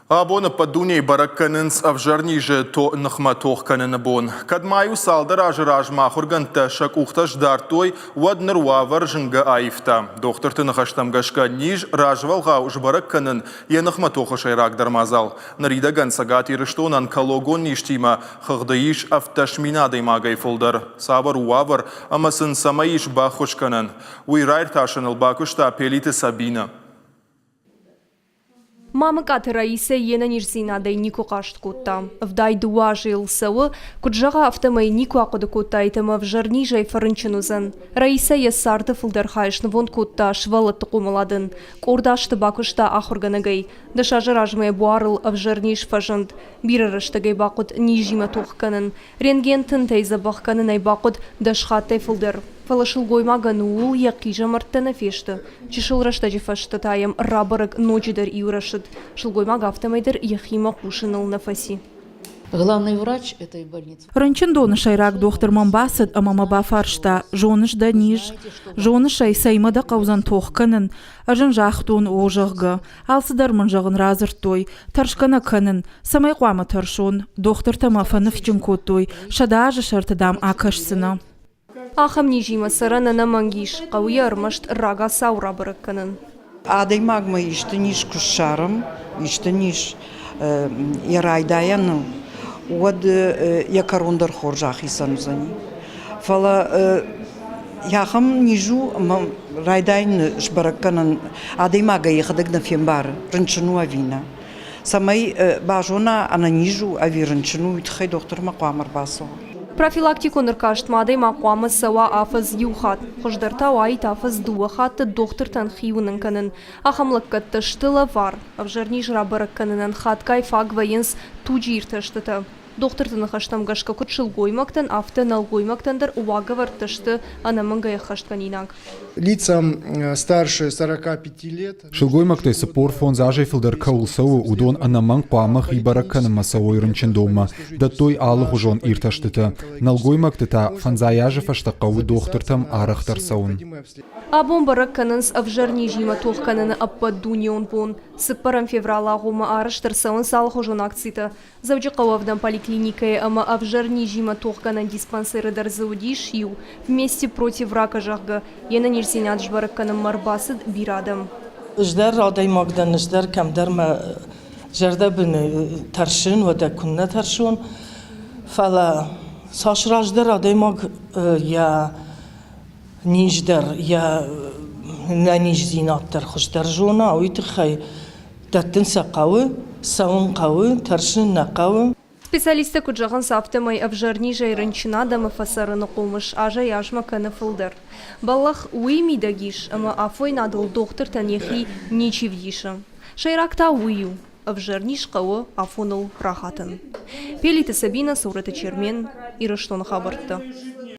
Абон ӕппӕт дунейы бӕрӕг кӕнынц ӕвзӕр низы ныхмӕ тох кӕныны бон. Кӕд ма-иу цалдӕр азы размӕ ахуыргӕндтӕ сӕ къухтӕ сдардтой, уӕд ныр уавӕр зынгӕ аивта. Дохтырты ныхӕстӕм гӕсгӕ, низ развӕлгъау сбӕрӕг кӕнын йӕ ныхмӕ тохы сӕйрагдӕр мадзал. Ныридӕгӕн Цӕгат Ирыстоны онкологон низтимӕ хыгъды ис 17 000 адӕймагӕй фылдӕр. Цавӕр у уавӕр ӕмӕ сын цӕмӕй ис баххуыс кӕнӕн, уый раиртасыныл бакуыста Пелиты Сабинӕ. Мамыкъаты Раисӕ йе нӕниздзинадӕй никуы хъаст кодта. 72 азы йыл цӕуы, куыд зӕгъа, афтӕмӕй никуы ахъуыды кодтаид ӕмӕ ӕвзӕр низӕй фӕрынчын уыдзӕн. Раисӕ йӕ царды фылдӕр хай снывонд кодта сывӕллӕтты хъомыладӕн. Къорд азты бакуыста ахуыргӕнӕгӕй. 10 азы размӕ йӕ буарыл ӕвзӕр низ фӕзынд. Бирӕ рӕстӕг ӕй бахъуыд низимӕ тох кӕнын. Рентген тынтӕй дзӕбӕх кӕнын ӕй бахъуыд 10 хаттӕй фылдӕр. Фӕлӕ сылгоймагӕн ууыл йӕ хъизӕмӕрттӕ нӕ фесты. Чысыл рӕстӕджы фӕстӕ та йӕм рабӕрӕг ноджыдӕр иу рӕсыд. Сылгоймаг афтӕмӕй дӕр йӕхимӕ хъусыныл нӕ фӕци. Главный врач этой больницы. Рынчындоны сӕйраг дохтыр мӕм бацыд ӕмӕ мӕ бафарста, зоныс дӕ низ? Зоныс ӕй, цӕимӕ дӕ хъӕудзӕн тох кӕнын? Ӕз ын загътон, о, зӕгъгӕ. Алцыдӕр мын зӕгъын радзырдтой. Тӕрсгӕ нӕ кӕнын. Цӕмӕй хъуамӕ тӕрсон? Дохтыртӕ мӕ фӕныфсджын кодтой, 100 азы сӕрты, дам, акӕсдзынӕ. Ахӕм низимӕ цӕрӕн ӕнӕмӕнг ис, хъӕуы йӕ ӕрмӕст рагацау рабӕрӕг кӕнын. Адӕймагмӕ исты низ куы ссарӕм, исты низ йӕ райдайӕны, уӕд йӕ кӕрон дӕр хорз ахицӕн уыдзӕни. Фӕлӕ ахӕм низ у, ӕмӕ райдайӕны сбӕрӕг кӕнын адӕймагӕй йӕхӕдӕг нӕ фембары, рынчын у ӕви нӕ. Цӕмӕй базона, ӕнӕниз у ӕви рынчын у, уый тыххӕй дохтырмӕ хъуамӕ ӕрбацӕуа. Профилактикон ӕркастмӕ адӕймаг хъуамӕ цӕуа афӕдз иу хатт. Хуыздӕр та уаид афӕдз дыууӕ хатты дохтыртӕн хи уынын кӕнын. Ахӕм лӕггӕдтӕ сты лӕвар. Ӕвзӕр низ рабӕрӕг кӕнынӕн хатгай фаг вӕййынц туджы иртӕстытӕ. Дохтырты ныхӕстӕм гӕсгӕ куыд сылгоймӕгтӕн, афтӕ нӕлгоймӕгтӕн дӕр уагӕвӕрдтӕ сты ӕнӕмӕнгӕй ӕххӕстгӕнинаг. Лицам старше 45 лет. Сылгоймӕгтӕй 45 азӕй фылдӕр кӕуыл цӕуы, уыдон ӕнӕмӕнг хъуамӕ хибӕрӕг кӕнынмӕ цӕуой рынчындонмӕ, дӕттой алыгъуызон иртӕстытӕ. Нӕлгоймӕгты та фӕндзай азы фӕстӕ хъӕуы дохтыртӕм арӕхдӕр цӕуын. Абон бӕрӕг кӕнынц ӕвзӕр низимӕ тох кӕныны ӕппӕтдунеон бон. Цыппӕрӕм февралы агъоммӕ арӕзт ӕрцӕуынц алыхуызон акцитӕ. Дзӕуджыхъӕуы ӕвдӕм поликлиникӕйы ӕмӕ ӕвзӕр низимӕ тохгӕнӕн диспансеры дӕр дзы уыдис иу, Вместе против рака, зӕгъгӕ, йе нӕниздзинад сбӕрӕг кӕнынмӕ ӕрбацыд бирӕ адӕм. Ӕз дӕр адӕймаг дӕн, ӕз дӕр кӕмдӕр мӕ зӕрдӕбын тӕрсын, уӕдӕ куыннӕ тӕрсон. Фӕлӕ цас раздӕр адӕймаг йӕ низ дӕр, йӕ нӕниздзинад дӕр хуыздӕр зона, уый тыххӕй дӕттын сӕ хъӕуы, цӕуын хъӕуы, тӕрсын нӕ хъӕуы. Специалисттӕ куыд зӕгъынц, афтӕмӕй ӕвзӕр низӕй рынчын адӕмы фӕцӕрыны хъомыс азӕй-азмӕ кӕны фылдӕр. Бӕллӕх уый мидӕг ис, ӕмӕ афойнадыл дохтыртӕн йӕхи ничи вдисы. Сӕйраг та уый у, ӕвзӕр низ хъӕуы афоныл рахатын. Пелиты Сабинӕ, Цорӕты Чермен, Ирыстоны хабӕрттӕ.